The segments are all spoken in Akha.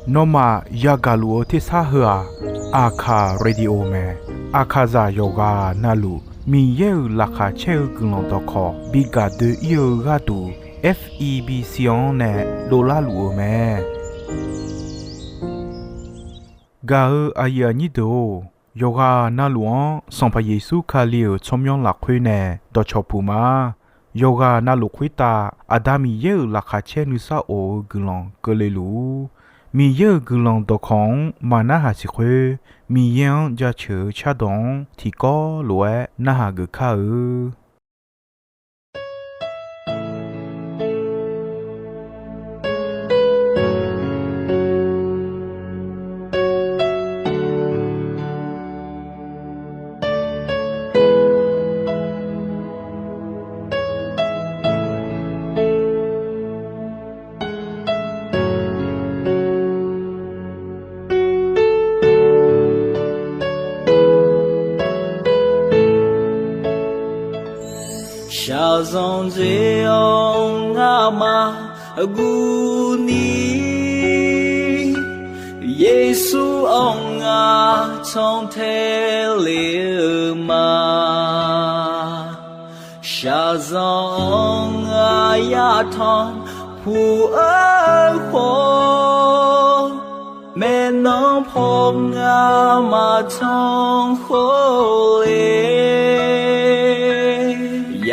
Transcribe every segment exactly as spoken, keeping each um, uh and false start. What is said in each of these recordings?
Nawmaf yagaq luf-eu tersar heu-aq, Aqkaq Radio mae. Aqkaqzaq yawqghaq navluf Miqyaer-euq laqkhaq caer-eu guiqlanq dawqkawq bi gaq doe-ir-eu gharduq, F E B C-anr nae dovlar luf-eu mae. Gaq-eu aqyuif aqnyir deuq-or, yawqghaq navluf-anr Sanqpaq Yeqsur Kali-euq tsawrmyanr lafkhoer nae dawqcawq puq ma. Yawqghaq navluf khoertav Aqda Miqyaer-euq laqkhaq caer nuisar of-eu guiqlanq keuvle luf-ur. Miqyaer-euq guiqlanq dawqkawq-anr maqnarhaq siq khoer, Miqyaer-anr jaceuq-eu cardawq-anr tiqkawv lof-aer narhaq geuf kar-eu. Shaqzanq dzae-awr ngamaf guvni, Yeqsur-anr ngaq cantae le-eu ma. Shaqzanq-anr ngaq yatanq puq-eu khawf, maeqnan paw ngamaf tanq khawf le.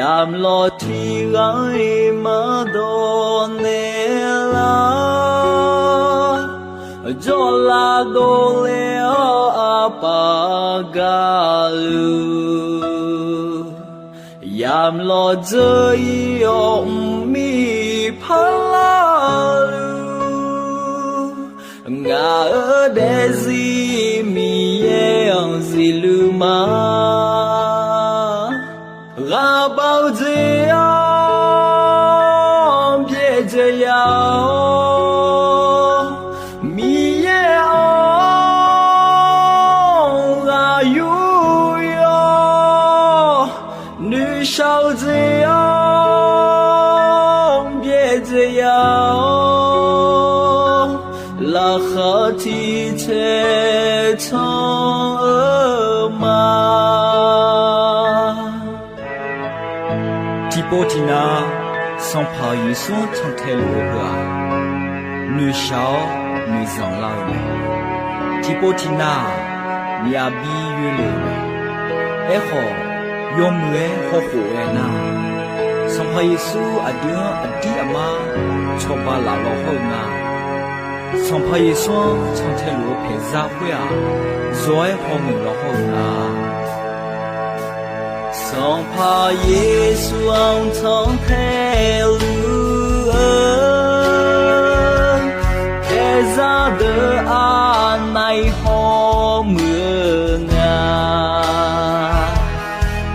Yamq lawq tiq ghaq-iq maqdawq naeq lar, jawrlav dovle-awr aqpaf gaqluf, yamq lawq dzeur-ir-awr mqmir parlar-eu, ngaq-euq daefzir Miqyaer-anr zifluf ma. Ghaqbav-eu jeq-anr byaerdzae ya-awr, Miqyaer-anr ghaq yur yawr, noeqshaq-eu jeq-anr byaerdzae ya-awr, laqkhaq tiq taeq tanq-eu ma. Tiqpov tiqnav, Sanqpaq Yeqsur-anr cantae luf-eu heu-aq, noeqshaq-awr noeqzanq lar-eu mae. Tiqpov tiqnav-aq, myavbi yoelef-eu mae. Aerkhawf, yawmuiq-aer hawkhof ghae nar, Sanqpaq Yeqsur aqdui-anr aqdir aqmar cawba laf law hawr-eu nga. Sanqpaq Yeqsur-anr cantae luf-eu paeqzar khoer-aq, zawq-aer hawmuiq law hawr-eu nga. Sanqpaq Yeqsur-anr cantae luf-eu paeqzar deuq aqnav-iq hawmuiq-eu nga.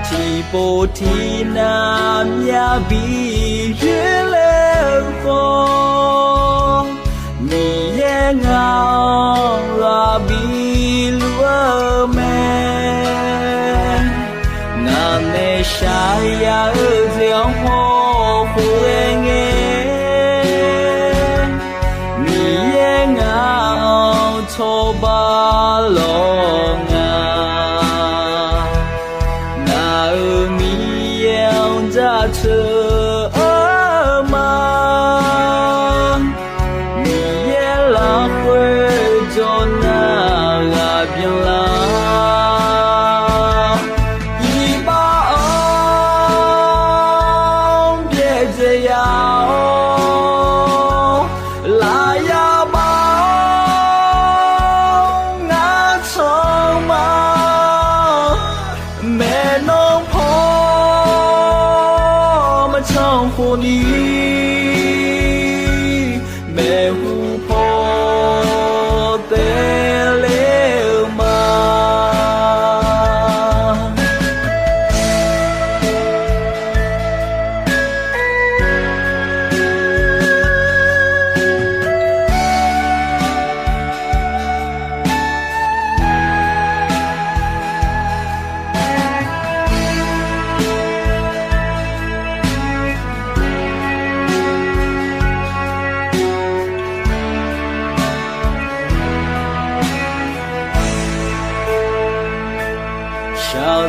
Tiqpov tiqnav myavbi yoerler-eu khawf, Miqyaer ngaq-anr ghaq biluf-eu mae. Ngaq nae shaq ya-eu jeq-anr hawkhof ghae ngae, Miqyaer ngaq-anr cawba lawr nga. Ngaq-euq Miqyaer-anr jaceuq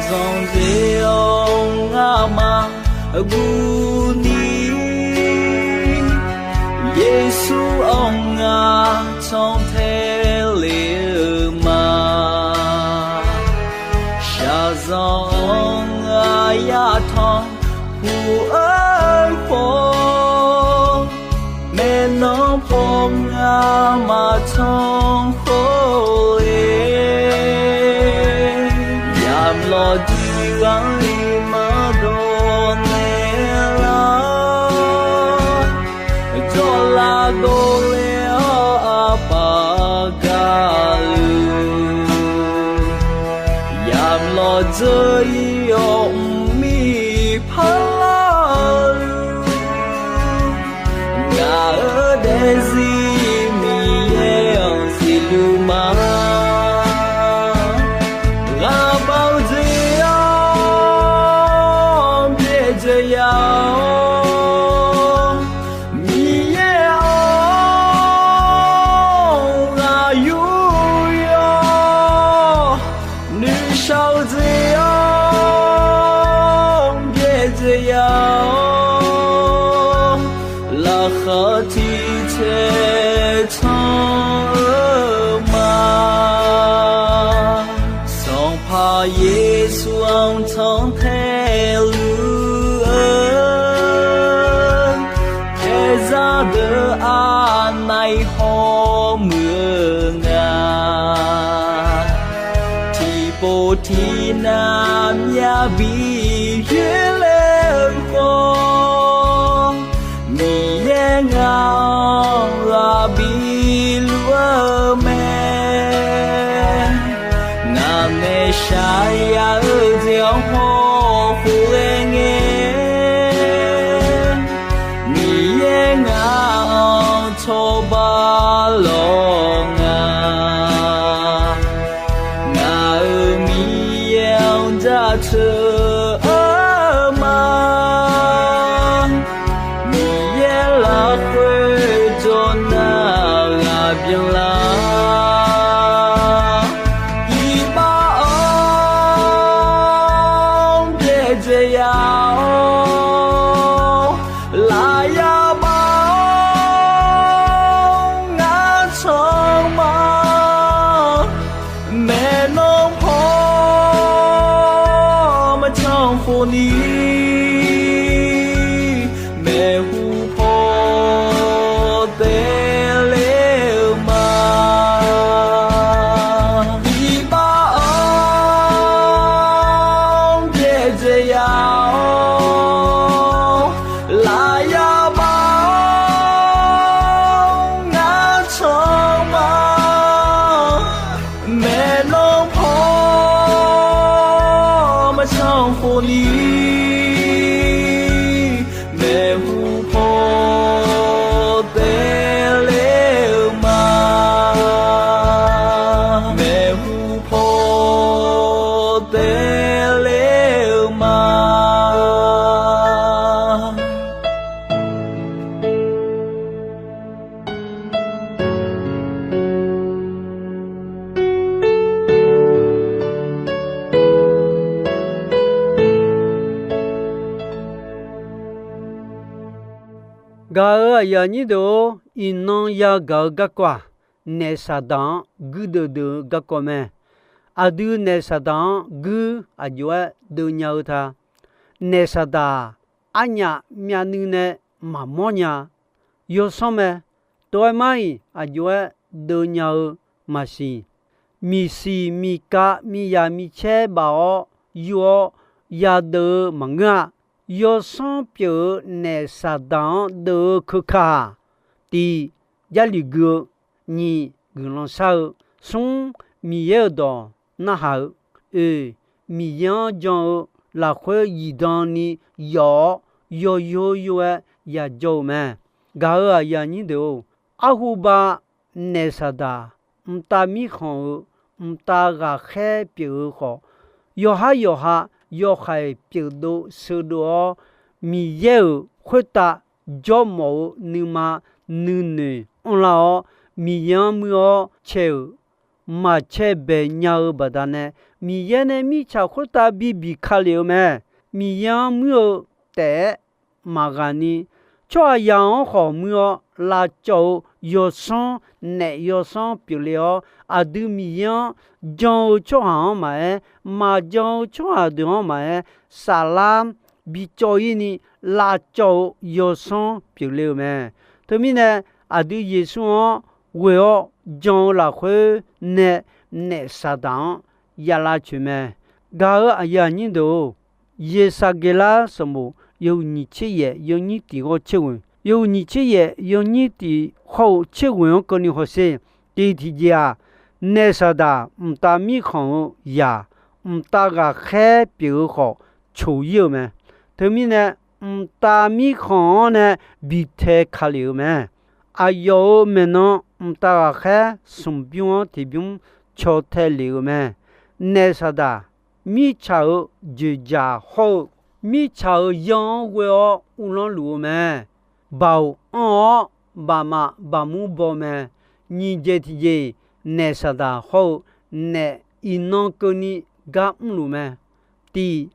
Zanqdzae-awr ngamaf guvni, Yeqsur-anr ngar cantae le-eu ma. Shaqzanq-anr ngar yatanq puq-eu khawf, maeqnan paw ngar maqtanq khawf le, yamlawq diq ghanli maqdawq naeq lar, jawrlav dovle-awr aqpaf gaqluf, yamlawq dzeur-ir-awr mqmir parlar-eu ngaq-euq daefzir Miqyaer-anr zifluf ma. Ghaqbav-eu jeq-anr byaerdzae ya-awr, Miqyaer-anr ghaq yur yawr, nuishar-eu jeq-anr byaerdzae ya-awr, laqkhaq tiq caer canr-eu ma. Sanqpaq Yeqsur-anr cantae luf-eu, khaeqzaq deuq aqnav-iq hawmuiq-eu nga. Tiqpov tiqnav myavbi yoerler-eu khawf, Miqyaer ngaq-anr ghaq biluf-eu mae. Ngaq nae shaqyaq yar-eu jeq-anr hawkhof ghae ngae, Miqyaer ngaq-anr cawba lawq nga. Ngaq-euq Miqyaer-anr jaceuq-eu ma. Miqyaer lafkhoer jawr nar ghaq byanlar, iqbax-anr byaerdzae ya-awr, lafyaq bav-awr ngar canr ma. Maeqnan paw maqcanr khofni, maeqhu paw taev ler-eu ma. Iqbax-anr byaerdzae ya-awr, lafyaq bav-awr ngar canr ma. Maeqnan paw maqcanr khofni, maeqhu paw taev ler-eu ma. Maeqhu paw taev ler-eu ma. Gaq-euq aqyuif aqnyir deuq-or, iqnan yagaq-eu garkawv-aq, naef Saqdaq-anr guirdeuv deuv-eu garkawv mae. Aqdui naef Saqdaq-anr guir aqjox-aer deuv nya-eu ta. Naef Saqdaq-aq, arnyaf myavnuiv nae maqmawr nya. Yawsanr mae. Tov-aer mar-iq aqjox-aer deuv nya-eu maqsiq. Miqsiq miqkav miqyaq miqcaer baf-awr yur-awr yadeuv-eu maqngeur-a. Yawsanr pyeuf-eu naef Saqdaq-anr deuv-eu keuka-aq, tiq, Jarlif gui-eu, nyiq, guiqlanq shar-eu, smr, Miqyaer-euq dawq narhaq-eu, oeq, Miqyaer-anr jan-eu lafkhoer zifdan ni yawf-awr yawyor yor-aer yajawr-eu mae. Gaq-euq aqyuif aqnyir deuq-or, arhuba naef Saqdaq mqtav mirkhanq-eu mqtav ghaqkhaer pyeuf-eu khawf, yawqhar yawqha yawhaiq pyeufdov sheudov-awr, Miqyaer-euq khoertav jawrmawf-eu nuima nuinoeq anrlar-awr, Miqyaer-anr muir-awr cae-euq maqcae baeq nya-eu baqdanae, Miqyaer nae mirtsaq khoertav bibiq ka lef-eu mae. Miqyaer-anr muir-eu taef-aer maqghaq ni, tsawrhaqzaq-anr khawf muir-awr, lavcawv-eu yawsanr, naef yawsanr pyeufle-awr, aqdui Miqyaer-anr jan-eu tsawrhaq-anr maqaer, maqjan-eu tsawrhaq deuq-anr maqaer, saflar bicawv-ir ni lavcawv-eu yawsanr pyeufle-euq mae. Teumirnae, aqdui Yeqsur-anr ghoe-awr jan-eu lafkhoer nae naef Saqdaq-anr ya lavcoeq mae. Gaq-eu aqyuif aqnyir deuq-or, Yeqsaqgeqlar sanqbof yawhuiq nyiq tser yaef yawnyir tiq ghawr tser ghoeq, yawhuiq nyiq tser yaef yawnyir tiq hawr-eu tser ghoeq-anr keuvni hawsher. Tiq tiqjeq-aq, naef Saqdaq mqtav mirkhanq-eu zaq, mqtav ghaqkhaer pyeuf-eu khawf coq-ir-euq mae. Teumirnae, mqtav mirkhanq-anr nae bitae ka lef-euq mae. Aqyawf-euq maeqnan mqtav ghaqkhaer smq bymr-anr tiqbymr caw tae lef-euq mae. Naef Saqdaq, mirtsaq-euq dzoeqdzaq hawr-eu, mirtsaq-euq yanr-anr ghoe-awr uvlanr luf-eu mae. Baoq anr-awr, baqmaf baqmur baw mae. Nyiq jeq tiqjeq, naef Saqdaq hawr-eu naef iqnan keuvni gar mrluf mae. Tiq,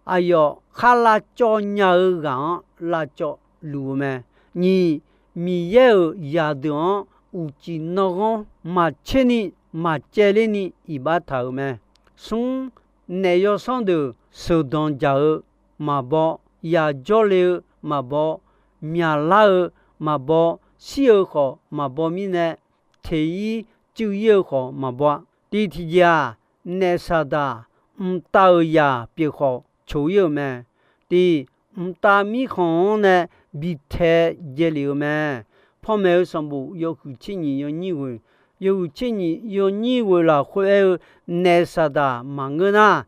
aqyawf khar lavcawv nya-eu ghaq-anr lavcawv luf-eu mae. Nyiq, Miqyaer-euq zaqdeuq-anr uqcif nanghanr maqtser ni maqcaevler ni iqbax taq-euq mae. Smr, naef yawsanr deuq sheuqdanq dzaq-eu maqbaw, yaq jawrle-eu maqbaw, myaqlar-eu maqbaw, shir-eu khawf maqbaw mirnae, teq-ir cuiv-ir-eu khawf maqbaw-a. Tiq tiqjeq-aq, naef Saqdaq mqtav-euq zaq pyeuf khawf coq-ir-euq mae. Tiq, mqtav mirkhanq-anr nae bitae jae lef-eu mae. Panmaeq-eu sanqbof yawhuiq tser nyiq yawnyir ghoeq, yawhuiq tser nyiq yawnyir ghoeq lafkhoer aer-eu, naef Saqdaq maqngeur nar,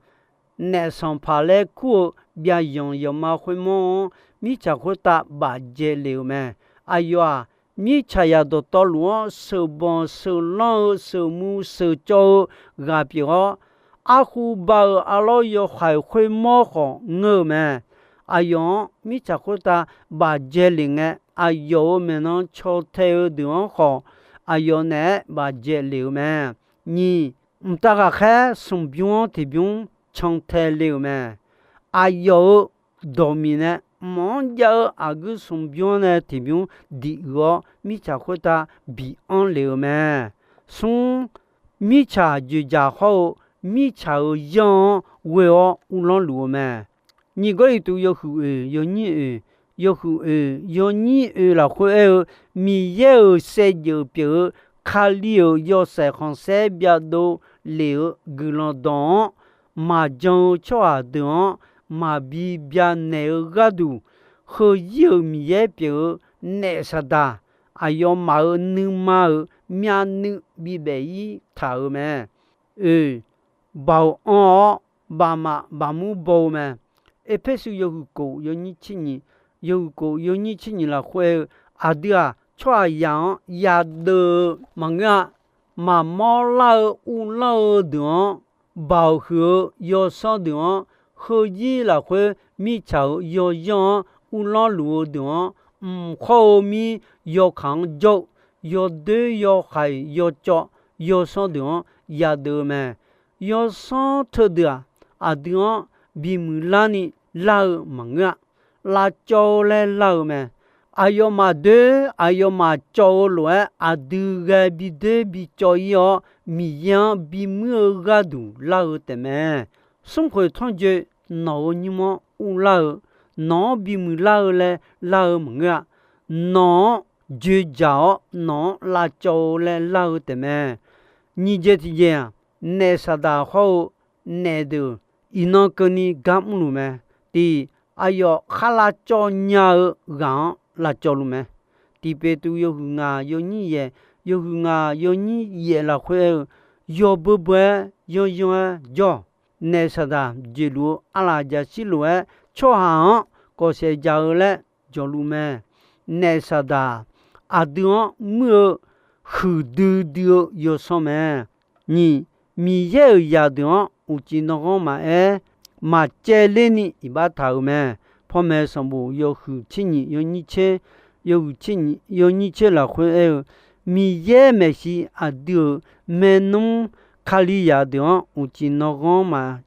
naef sanqpaq laer kur-eu byavyanq yawqma khoermawr-anr mirtsaq khoertav bafdzae lef-euq mae. Aqyawf-aq, mirtsaq zaq dawqtawvluf-anr sheuqbanq sheuqlanr-eu sheuqmu sheuqcawv-eu ghaq pyeuf-awr, arkhu ba-euq arlawr yawhaiq khoermawr khawf ngeur-eu mae. Aqyawf-anr mirtsaq khoertav bafdzae lef ngae, aqyawf-euq maeqnan caw tae-eu deuq-anr khawf, aqyawf naeq-aer bafdzae lef-eu mae. Nyiq, mqtav ghaqkhaer smq bymr-anr tiqbymr can tae le-euq mae. Aqyawf-euq dawqmiq nae mq-anr jav-eu aqguir smq bymr-anr nae tiqbymr diq uiq-awr, mirtsaq khoertav biq anr lef-eu mae. Smr, mirtsaq dzoeqdzaq hawr-eu mirtsaq-euq yanr-anr ghoe-awr uvlanr luf-eu mae. Nyiq Gawrliqtu yawhuiq oeq yawnyir oeq, yawhuiq oeq yawnyir oeq lafkhoer aer-eu, Miqyaer-euq saevdzeuf pyeuf-eu Kali-euq yawshaef khanqsaer byadov lef-eu guiqlanq dawq-anr maqjan-eu tsawrhaq deuq-anr maqbi byanaeq-eu gharduq, heuzir-euq Miqyaer pyeuf-eu naef Saqdaq, aqyawfmaf-euq nuima-euq myavnuiv bibaef-ir taq-euq mae. Oeq, baoq anr-awr, baqmaf baqmur baw-eu mae. Erpersu yawhuiq kof yawnyir tser nyiq, yawhuiq kof yawnyir tser nyiq lafkhoer aer-eu, aqdui-aq, tsawrhaqzaq-anr yadeuv-eu maqngeur-a. Maqmawr lar-eu uvlanr-eu deuq-anr, baoq huiq-eu yawsanr deuq-anr, heuzir lafkhoer mirtsaq-euq yawyanr-anr uvlanr luf-eu deuq-anr, mq khawr-eu mir yawkaq-anr jawr-eu, yawdoer yawhaiq yawcawv yawsanr deuq-anr yadeuv-eu mae. Yawsanr teudeuq-aq, aqdui-anr bimuiq larni lar-eu maqngeur-a. Lavcawv-eu laer lar-eu mae. Aqyawfmaf doer aqyawfmaf cawv-eu lof-aer aqdui ghae bidoer bicawv-ir-awr, Miqyaer-anr bimuir-eu gharduq lar-eu taefmae. Smrkhoeq tanrjoe, nawq-euq nymr-anr uvlar-eu, nawq-anr bimuiq lar-eu laer lar-eu maqngeur-a. Nawq-anr dzoeqdzaq-awr nawq-anr lavcawv-eu laer lar-eu taefmae. Nyiq jeq tiqjeq-aq, naef Saqdaq hawr-eu naef deuq iqnan keuvni gar mrluf mae. Tiq, aqyawf khar lavcawv nya-eu ghaq-anr lavcawv luf mae. Tiq Peqtuvluv yawhuiq ngaq yawnyir yaef, yawhuiq ngaq yawnyir yaef lafkhoer aer-eu, yawbeu beu-aer yanryanr-aer jawr-awq. Naef Saqdaq jeqluf-eu arlaq jaqshir lof-aer tsawrhaq-anr kawfsaef jaq-eu laer jawqluf mae. Naef Saqdaq aqdui-anr muir-eu huiqdui dui-eu yawsanr mae. Nyiq, Miqyaer-euq zaqdeuq-anr uqcif nanghanr maqaer, maqcaevler ni iqbax taq-euq mae. Panmaeq sanqbof yawhuiq tser nyiq yawnyir tser, yawhuiq tser nyiq yawnyir tser lafkhoer aer-eu, Miqyaer maeqshi aqdui-euq maernmr Kalizaq deuq-anr uqcif nanghanr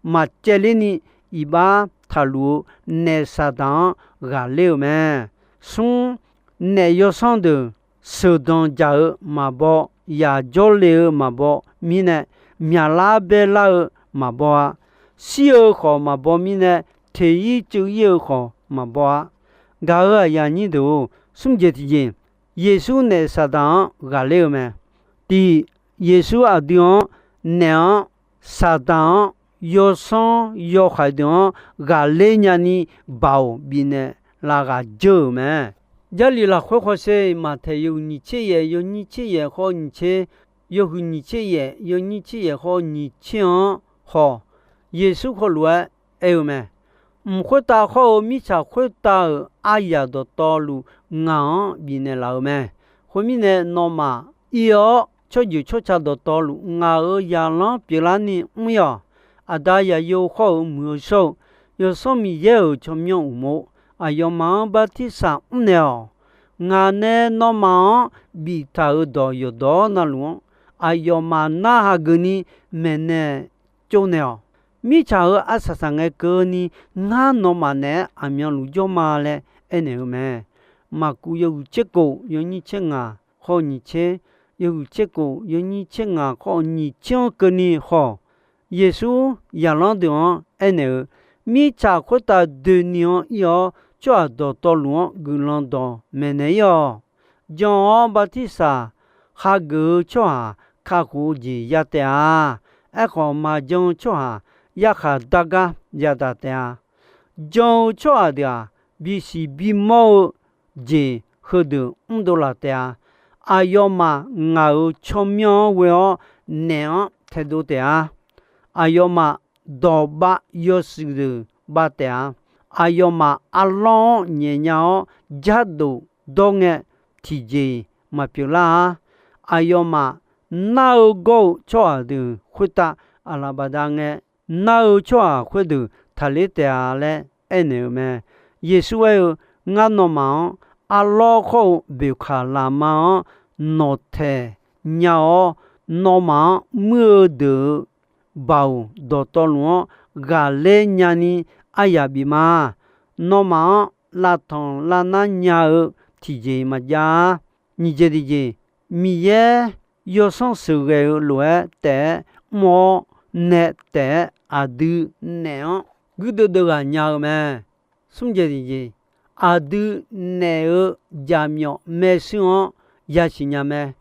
maqcaevler ni iqbax taqluf-eu naef Saqdaq-anr ghaqler-eu mae. Smr, naef yawsanr deuq sheuqdanq dzaq-eu maqbaw, yaq jawrle-eu maqbaw mirnae, myaqlar baerlar-eu maqbaw-a. Shir-eu khawf maqbaw mirnae, teq-ir cuiv-ir-eu khawf maqbaw-a. Gaq-euq aqyuif aqnyir deuq-or, smr jeq tiqjeq, Yeqsur naef Saqdaq-anr ghaqler-eu mae. Tiq, Yeqsur aqdui-anr naef-anr, Saqdaq-anr, yawsanr yawhaiq deuq-anr ghaqler nyani baoq bifnaeq lav ghaq dzeur-euq mae. Jarlif lafkhoer hawsher-iq Maqtaeq yawhuiq nyiq tser yaef yawnyir tser yaef khawr nyiq tser, yawhuiq nyiq tser yaef yawnyir tser yaef khawr nyiq tser-anr haw, Yeqsur heulof-aer aer-eu mae. Mq khoertav khawr-eu mirtsaq khoertav-euq aryaq dawqtawvluf ngaq-anr bifnaeq laf-euq mae. Khoermirnae, nawmaf ir-awr tsawrjeuq tsawrca dawqtawvluf ngaq-euq zaqlanr pyeuflarni mr-ir-awq. Aqda, Zaqyo khawr-euq Muiq-eu Shawr-eu Yawsanr Miqyaer-euq tsawrmyanr uqmov, aqyawfmaf-anr bartirsaq mrnaeq-awq. Ngaq nae nawmaf-anr biftaq-euq dawq yawqdawq navluf-anr, aqyawfmaf narhaq geufni maeqnaeq tsovnaeq-awq. Mirtsaq-euq arsaq saqngae keuvni ngar nawmaf naeq-aer aqmyanluf jawr ma laer aernaeq-eu mae. Maqkuv yawhuiq tser kof yawnyir tser ngaq khawr nyiq tser, yawhuiq tser kof yawnyir tser ngaq khawr nyiq tser-anr keuvni haw, Yeqsur zaqlanr deuq-anr aernaeq-eu, mirtsaq khoertav doeni-anr ir-awr, tsawrhaq dawqtawvluf-anr guiqlanq dawq maeqnaeq-ir-awq. Jan-awr bartirsaq hageuf-eu tsawrhaq kakhof-eu jeq ya taef-a. Aerkhawf, maqjan-eu tsawrhaq yarkhaq dar gar yadaq taef-a. Jan-eu tsawrhaq deuq-aq, bisiq bimawr-eu jeq heudeuq mrdov laf taef-a. Aqyawfmaf ngaq-euq tsawrmyanr-anr ghoe-awr naef-anr taedov taef-a. Aqyawfmaf dawqbav yawshuif deuq bav taef-a. Aqyawfmaf arlawr-anr nyaef nya-awr, jardof dawr ngae, tiqjeq-iq maqpyeuf lar-a. Aqyawfmaf nar-eu gawr-eu tsawrhaq deuq khoertav aqlaf bafdav ngae, nar-eu tsawrhaq khoerdeuq taqler taef-a laer aernaeq-eu mae. Yeqsur aer-eu, Ngar nawmaf-anr arlawr khawr-eu boeqkaq laqma-anr nawqtaeq nya-awr, nawmaf-anr muir-eu deuq-euq baoq dawqtawvluf-anr ghaqler nyani aryaq bif ma. Nawmaf-anr lavtanq lavnar nya-eu tiqjeq maqjav-a. Nyiq jeq tiqjeq, Miqyaer yawsanr sheuqghae-eu lof-aer taef-aer mr-awr, nae taef-aer aqdui naef-anr guirdeuv deuv ghaq nya-eu mae. Smr jeq tiqjeq, aqdui naef-eu jaqmyawf maershuir-anr yasiq nya mae.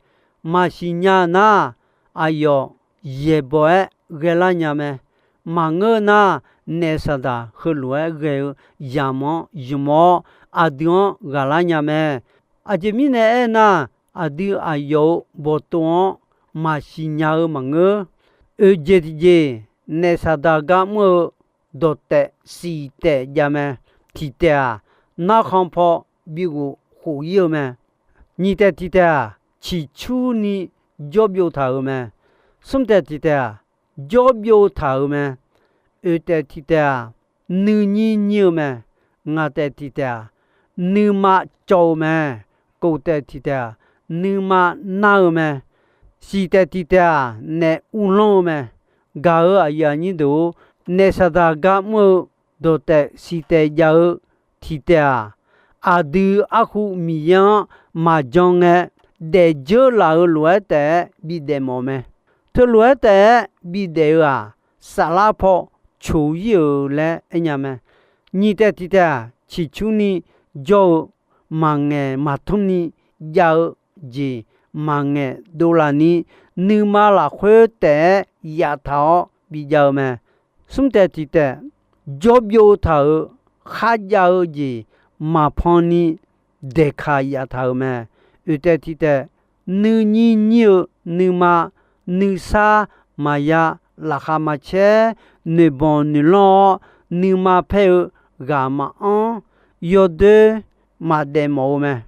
Maqsiq nya nar, aqyawf yaeqbawq-aer ghaelar nya mae. Maqngeur nar, naef Saqdaq heulof-aer ghae-eu yamq-anr ymq-awr, aqdui-anr ghaqlar nya mae. Aqjeq mirnae aernar, aqdui aqyawf-euq bawqtov-anr maqsiq nya-eu maqngeur. Oeq jeq tiqjeq, naef Saqdaq gar mr-eu dawqtaef siq taef jav mae. Tiq taef-aq, narkhan paw bighof khof-ir-eu mae. Nyiq taef tiq taef-aq, ciqcurni jawr byov taq-euq mae. Smr taef tiq taef-aq, jawr byov taq-euq mae. Oeq taef tiq taef-aq, nuinyir nyir-eu mae. Ngaq taef tiq taef-aq, nuima cawv-eu mae. Kof taef tiq taef-aq, nuima nar-eu mae. Siq taef tiq taef-aq, naef uvlanr-eu mae. Gaq-euq aqyuif aqnyir deuq-or, naef Saqdaq gar mr-eu dawqtaef siq taef jav-eu tiq taef-aq, aqdui arhu Miqyaer-anr maqjan ngae, daefdzeur laf-euq lof-aer taef-aer bidaef mawf mae. Teulof-aer taef-aer bidaef-eu-aq, saflar paw coq-ir-euq laer aernya mae. Nyiq taef tiq taef-aq, ciqcurni jawr-eu, maqngaeq maqtmr ni jav-eu jeq maqngaeq dovlaf ni, nuima lafkhoer taef-aer yaftaq-awr bijav-eu mae. Smr taef tiq taef, jawr byov taq-euq kharjav-eu jeq maqpan ni daeqkaq yaftaq-euq mae. Oeq taef tiq taef, nuinyir nyir-eu nuima, nuisar maqya, laqkhaq maqcaer, noeqbanq noeqlanr-awr, nuima paer-eu ghaq maqanr, yawdoer maqdaef mawf-eu mae.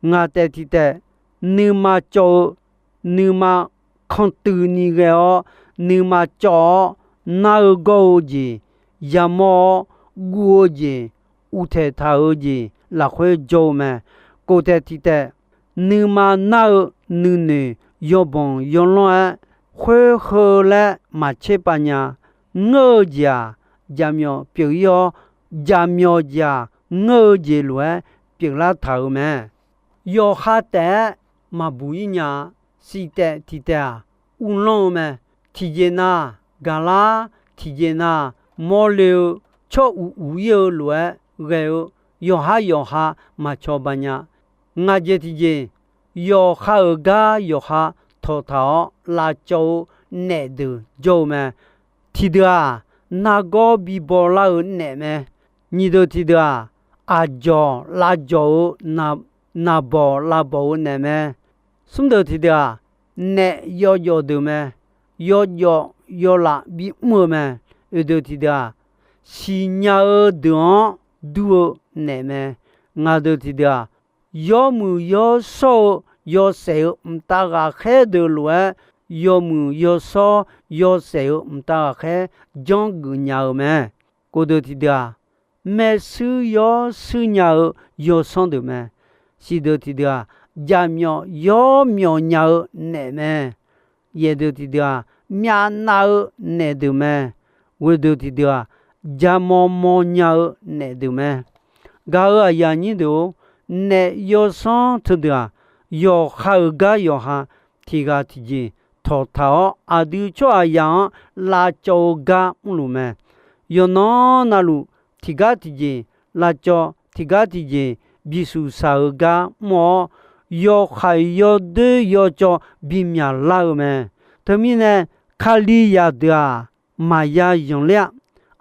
Ngaq taef tiq taef, nuima cawv-eu, nuima kantuiv ni ghae-awr, nuima cawv-awr, nar-eu gawr-eu jeq yamawr-awr, guv-eu jeq, uvtaeq taq-eu jeq lafkhoer jawr-eu mae. Kof taef tiq taef, nuima nar-eu nuinoeq yawbanq yawlanr-aer khoer heu laer maqtser pav nya. Ngeur-eu jeq-aq, jaqmyawf pyeuf-ir-awr, jaqmyawf jeq-aq, ngeur-eu jeq lof-aer pyeuflar taq-euq mae. Yawqha taef-aer maqbuq-ir nya-a. Siq taef tiq taef-aq, uvlanr-eu mae. Tiqjeq nav gaqlar, tiqjeq nav mawrle-eu, tsawr uq uq-ir-eu lof-aer ghae-eu yawqhar yawqha maqcawba nya. Ngaq jeq tiqjeq, yawqha-euq gar yawqha tawqtaq-awr lavcawv-eu naef deuq jawr-eu mae. Tiqdeuq-aq, nargawr bibaw lar-eu naef mae. Nyiq deuq tiqdeuq-aq, aqjawq lavjawq-eu naqbawq lavbawq-eu naef mae. Smr deuq tiqdeuq-aq, naef yawjawf deuq mae. Yawjawf yawlaf bimr-eu mae. Oeq deuq tiqdeuq-aq, siqnya-eu deuq-anr dur-eu naef mae. Ngaq deuq tiqdeuq-aq, yawmuiq yawshawr-eu yawshaef-eu mqtav ghaqkhaer deuq lof-aer, yawmuiq yawshawr yawshaef-eu mqtav ghaqkhaer janrgeuf nya-eu mae. Kof deuq tiqdeuq-aq, maershuir yawshuir nya-eu yawsanr deuq mae. Siq deuq tiqdeuq-aq, jaqmyawf yawmyawf nya-eu naef mae. Yaeq deuq tiqdeuq-aq, myavnav-eu naef deuq mae. Ghoeq deuq tiqdeuq-aq, jamaw maw nya-eu naef deuq mae. Gaq-euq aqyuif aqnyir deuq-or, naef yawsanr teudeuq-aq, yawqha-euq gar yawqha tiq ghaq tiqjeq tawqtaq-awr, aqdui tsawrhaqzaq-anr lavcawv-eu gar mrluf mae. Yawqnan navluf tiqgar tiqjeq lavcawv, tiqgar tiqjeq bisuq shaq-eu gar mr-awr, yawhaiq yawdoer yawcawv bimyaq lar-eu mae. Teumirnae, Kalizaq deuq-aq, maqya zanqler-a.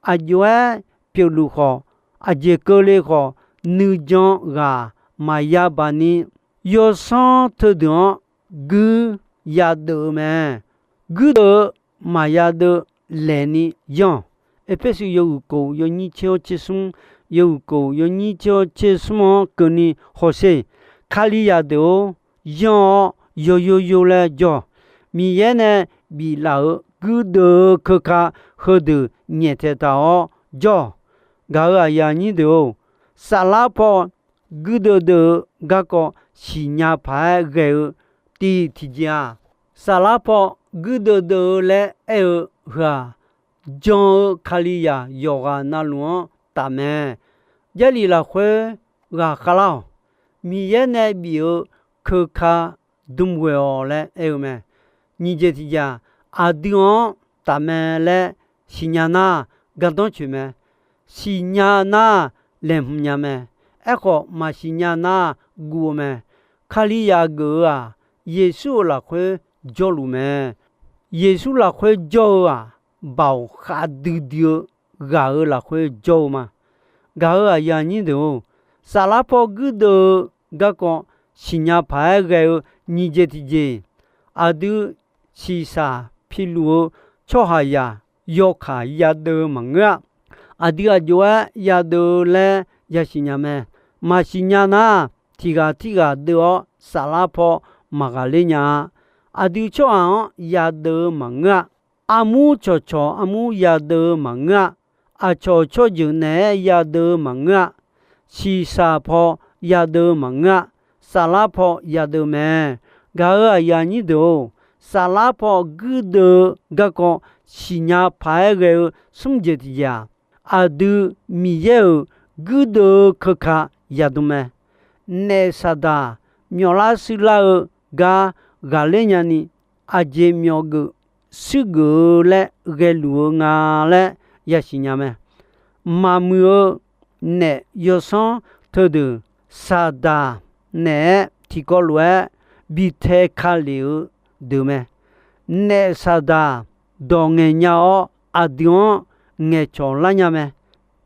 Aqjox-aer pyeufluf khawf, aqjeq keuvle khawf, nuijan ghaq maqya baq ni, yawsanr teudeuq-anr guir yadeuf-eu mae. Guirdeuv-eu maqya deuv laeqni yanr-awq. Erpersu yawhuiq kof yawnyir tser-awr tser smr, yawhuiq kof yawnyir tser-awr tser smr-anr keuvni hawsher. Kalizaq deuq-or, yanr-awr yawyo yo laer jawr. Miqyaer nae biflaf-euq guirdeuv-eu keuka heudeuq nyaeftaeq taq-awr jawr. Gaq-euq aqyuif aqnyir deuq-or, saflar paw guirdeuv deuv-eu garkawv siqnya paq-aer ghae-eu tiq tiqjeq-aq, saflar paw guirdeuv deuv-eu laer aer-eu heu-aq, jan-eu Kalizaq yawqghaq navluf-anr taf mae. Jarlif lafkhoer ghaqkhav lar-awq. Miqyaer nae bif-eu keuka dm ghoe-awq laer aer-eu mae. Nyiq jeq tiqjeq-aq, aqdui-anr taf mae laer siqnya nar, gardanr coeq mae. Siqnya nar, laeqhmq nya mae. Aerkhawf, maqsiq nya nar, guv-eu mae. Kalizaq geuf-eu-aq, Yeqsur-euq lafkhoer jawrluf mae. Yeqsur lafkhoer jawr-eu-aq, baoq khavdui dui-eu ghaq-euq lafkhoer jawr-eu ma. Gaq-euq aqyuif aqnyir deuq-or, saflar paw guirdeuv-eu garkawv siqnya paq-aer ghae-eu nyiq jeq tiqjeq, aqdui shiqshaq piluf-eu tsawrhaqzaq yawkaq yadeuv-eu maqngeur-a. Aqdui aqjox-aer yadeuv-eu laer yasiq nya mae. Maqsiq nya nar, tiq ghaq tirghaq deuv-awr saflar paw maqghaqler nya-a. Aqdui tsawrhaq-anr yadeuv-eu maqngeur-a. Armur cawqcawq armur yadeuv-eu maqngeur-a. Aqcawq tsawrjeuq naeq-aer yadeuv-eu maqngeur-a. Shiqshaq paw yadeuv-eu maqngeur-a. Saflar paw yadeuv mae. Gaq-euq aqyuif aqnyir deuq-or, saflar paw guirdeuv-eu garkawv siqnya paq-aer ghae-eu smr jeq tiqjeq-aq, aqdui Miqyaer-euq guirdeuv-eu keuka yadm mae. Naef saqdaq myawflar shuirlar-eu gar ghaqler nyani, aqjeq myawfgeuf shuirgeuf-eu laer ghaeluf-eu nga laer yasiq nya mae. Maqmuiq-eu naef yawsanr teudeuq saqdaq naeq-aer tiqkawv lof-aer bi tae ka lef-eu deuq mae. Naef saqdaq dawq ngaeq nya-awr, aqdui-anr ngaeqcawq lar nya mae.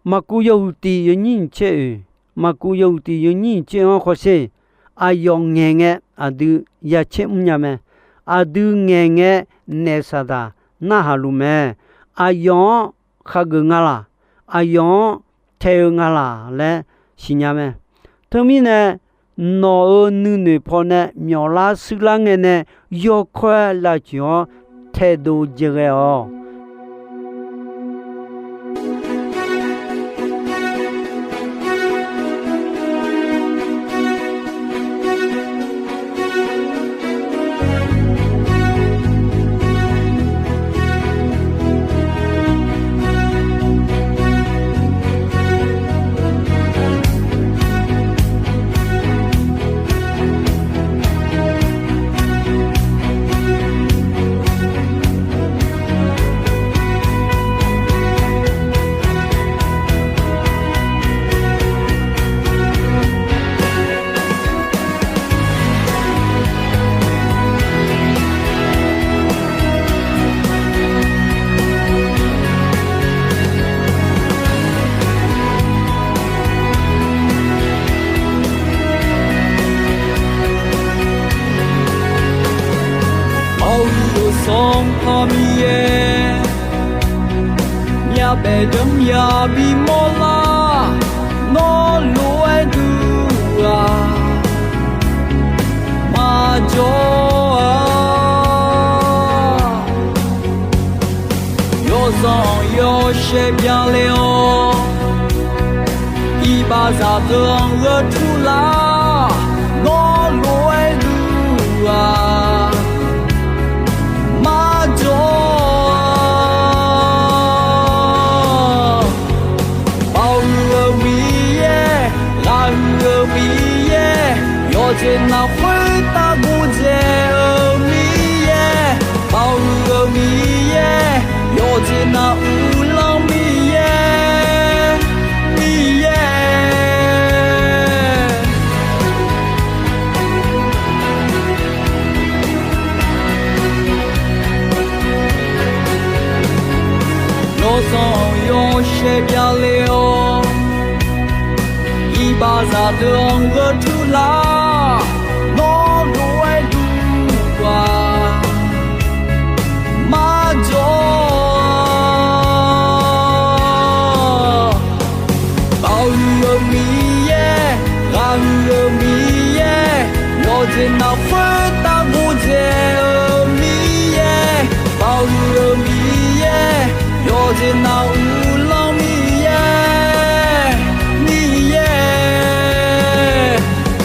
Maqkuv yawhuiq tiq yawnyir nyiq tser oeq, Maqkuv yawhuiq tiq yawnyir nyiq tser-anr hawsher. Aqyawf ngaeq ngae aqdui ya caer mr nya mae. Aqdui ngaeq ngae naef saqdaq narhaq luf mae. Aqyawf-anr khageuf nga laq? Aqyawf-anr tae-eu nga laq laer siqnya mae. Teumirnae, nawq-euq nuinoeq pawnae myawflar shuirlar ngae nae yawkawr-aer lavtsoeq-awr taedov jaev ghae-awq. Sanqpaq Miqyaer, myavbaef janrmya bimawr lar, nawr lof-aer duq-aq, maqjawr-a. Yawzanq yawshaef byanle-awr, iqbaxzaq deuq-anr gheurtur lar, nawr lof-aer duq-aq, maqjawr-a. Baoq huiq-eu Miqyaer, ghaq huiq-eu Miqyaer, yawqjeq nav khoertav gordzae-eu Miqyaer, baoq huiq-eu Miqyaer, yawqjeq nav uvlanr Miqyaer, Miqyaer. Yawzanq yawshaef byanle-awr, iqbaxzaq deuq-anr gheurtur lar, nawr lof-aer duq-aq, maqjawr-a. Baoq huiq-eu Miqyaer, ghaq huiq-eu Miqyaer, yawqjeq nav khoertav gordzae-eu Miqyaer, baoq huiq-eu Miqyaer, yawqjeq nav uvlanr Miqyaer, Miqyaer.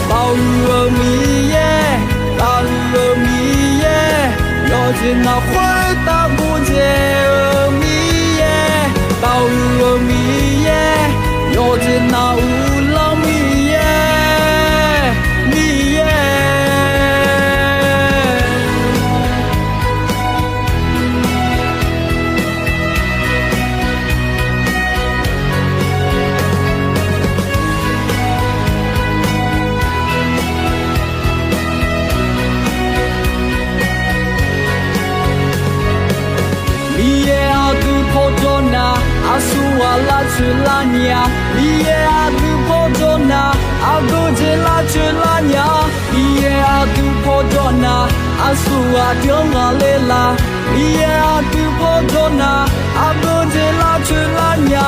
Baoq huiq-eu Miqyaer, ghaq huiq-eu Miqyaer, yawqjeq nav khoertav gordzae-eu Miqyaer, baoq huiq-eu Miqyaer, yawqjeq nav uvlanr Miqyaer, Miqyaer. Miqyaer aqdui pawjawr nar, aqsurghaq lavcoeq lar nya. Miqyaer aqdui pawjawr nar, aqgeu jeq lavcoeq lar nya. Miqyaer aqdui pawjawr nar, aqsurghaq byanlar ler la. Miqyaer aqdui pawjawr nar, aqgeu jeq lavcoeq lar nya.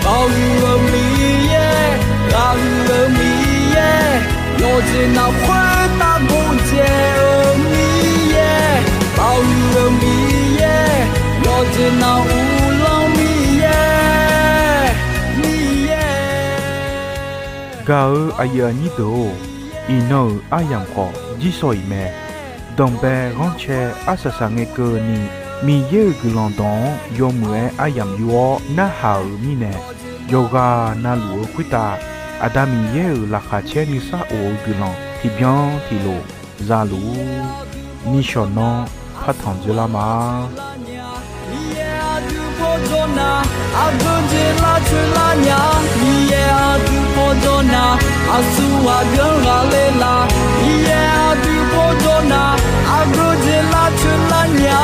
Baoq huiq-eu Miqyaer, ghaq huiq-eu Miqyaer, yawqjeq nav khoertav gordzae-eu Miqyaer, baoq huiq-eu Miqyaer, yawqjeq nav uvlanr Miqyaer, Miqyaer. Gaq-eu aqyuif aqnyir deuq-or, iqnan-euq aryamq khawf jirsawq iq mae. Danqbae ghanrcae arsaq saqngae keuvni, Miqyaer-euq guiqlanq dawq-anr yawmuiq-aer aryamq yur-awr narhaq-euq mirnae, yawqghaq navluf-eu khoertav Aqda Miqyaer-euq laqkhaq caer nuisar of-eu guiqlanq tiqbyan tiqlof zaluf-ur. Nishawq nanr partanq dzoerlar ma. Miqyaer aqdui pawjawr nar, aqgeu jeq lavcoeq lar nya. Miqyaer aqdui pawjawr nar, aqsurghaq byanlar ler la. Miqyaer aqdui pawjawr nar, aqgeu jeq lavcoeq lar nya.